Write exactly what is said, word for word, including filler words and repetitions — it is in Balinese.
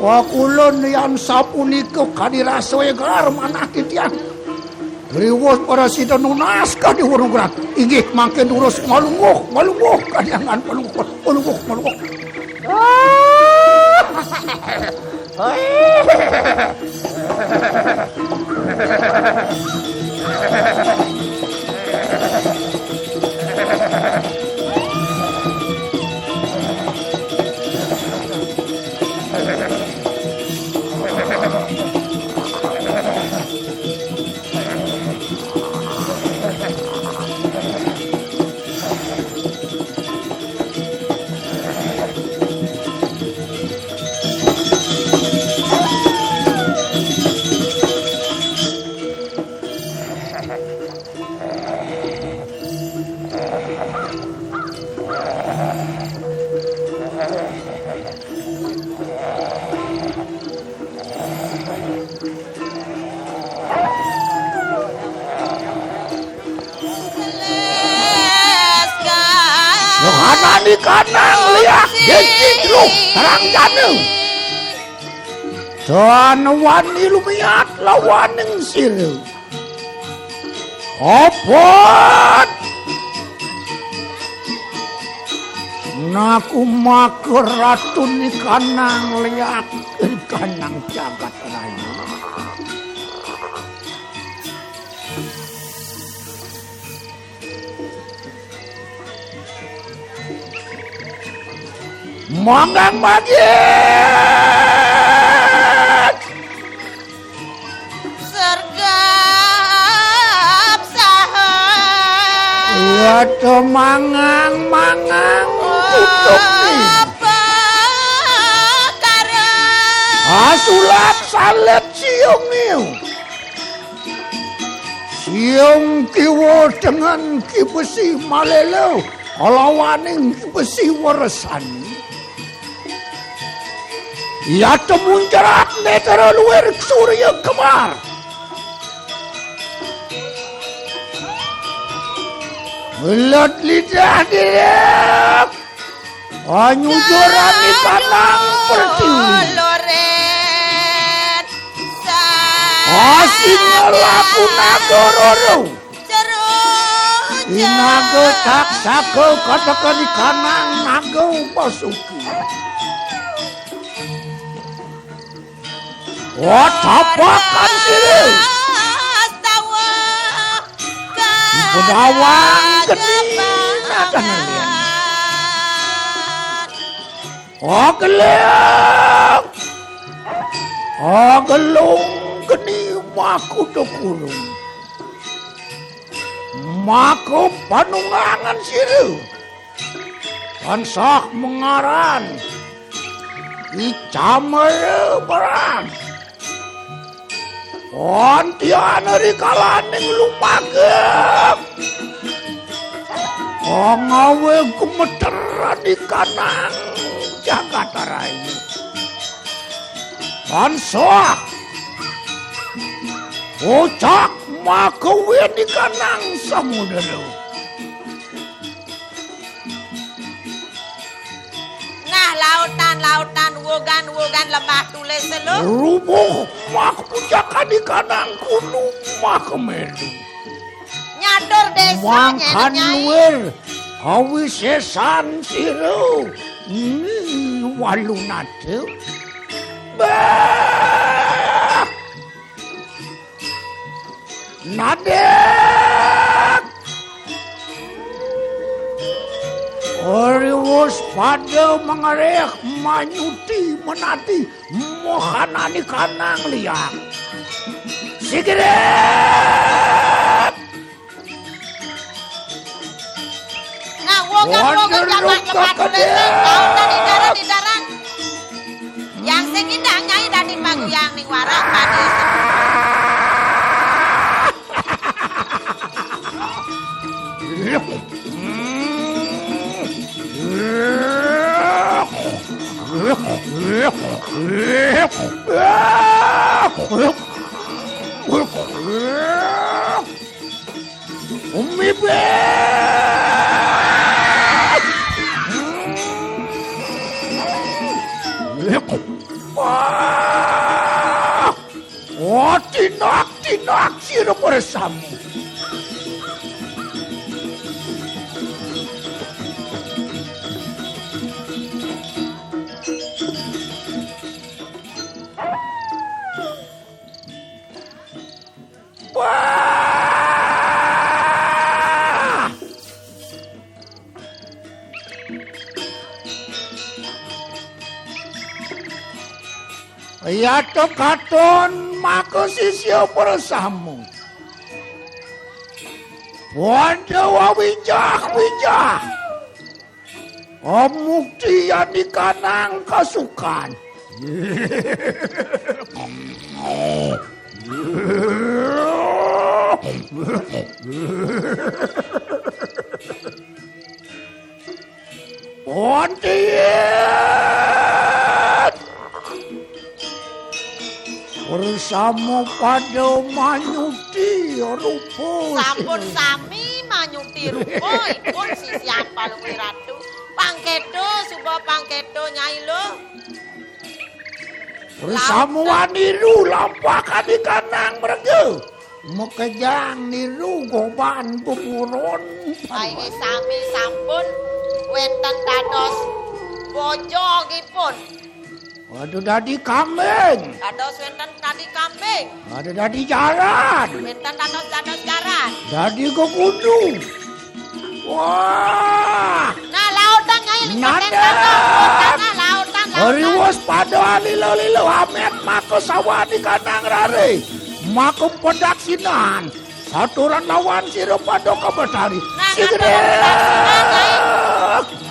Pakulun yan sapunika kadi rasa egar manah titiang. Riwus para sida nunas kadi wurung gerak. Inggih mangkin durus ngalungguh, ngalungguh kadi angan ngalungguh, ngalungguh, ngalungguh. Yohanan ikanang liak dadi truh terang jana. Tan wani lumiat lawaning sira. Opot. Naku maka ratun ikanang liak ikanang jagat raya. Manggang magit. Sergap saha. Iya to mangang-mangang tutup ni. Apa kara. Asulap salet siung niu. Siung kiwa dengan ki besi malela, kalawaning ki besi weresani. Yata muncrat netra luir surya kembar. Melet lidah direk. Anyujuran ikanang pertiwi. Loret. Asing laku naga roro. Inaga taksaka katakan ikanang naga basuki. Watapakan sira. Bedawang geni nadana lian. Ageleng. Agelung geni makuda kurung. Maka panunggangan sira. Tansah mengaran Icamara Perang. Antian rikalaning lumaga. Angawe gemeteran ikanang jagat raya. Tansah ucak maka win ikanang samudra. Nah, lautan-lautan, wugan-wugan lembah tulis lu. Rubuh mah pujakan ikanang gunung mah kemedu. Nyatur desa. Mangkan nyai. Luir, awisesan sira ni walunata. Bah! Nadek! Riwus pada mangareh manyuti menati mohanani kanang liang. Sigiret! Nah, wogan-wogan jaman lepat lepat, tau tadi daran di daran. Yang sing indah nyai dadi paguyang ning warang padi. Umi Beb. Tinak-tinak sira bersama. Wah! Iya to katon maka sisya bersama. Wanda wawijah-wijah. Omukti yanikanang kasukan. Pontian! Bersama pada manyuti rupa. Sampun sami manyuti rupa, ipun sisya Palungguh Ratu. Pangkedo, suba pangkedo, Nyai Luh. Bersama niru lampah kanikanang merga. Makejang niru goban beburon. Ai, sami sampun wenten dados bojogipun. Waduh, dadi kambing. Dados wenten dadi kambing. Waduh, dadi jaran. Wenten dados, dados jaran. Dadi gegudu. Wah. Nah, lautang, Nyai, nanda. Lautang, lautang, lautang. Riwes pada alila-lila amet maka sawanikanang rare. Maka pedaksinan. Saturan lawan sira pada ka Betari. Nah, nanda. Sigrek.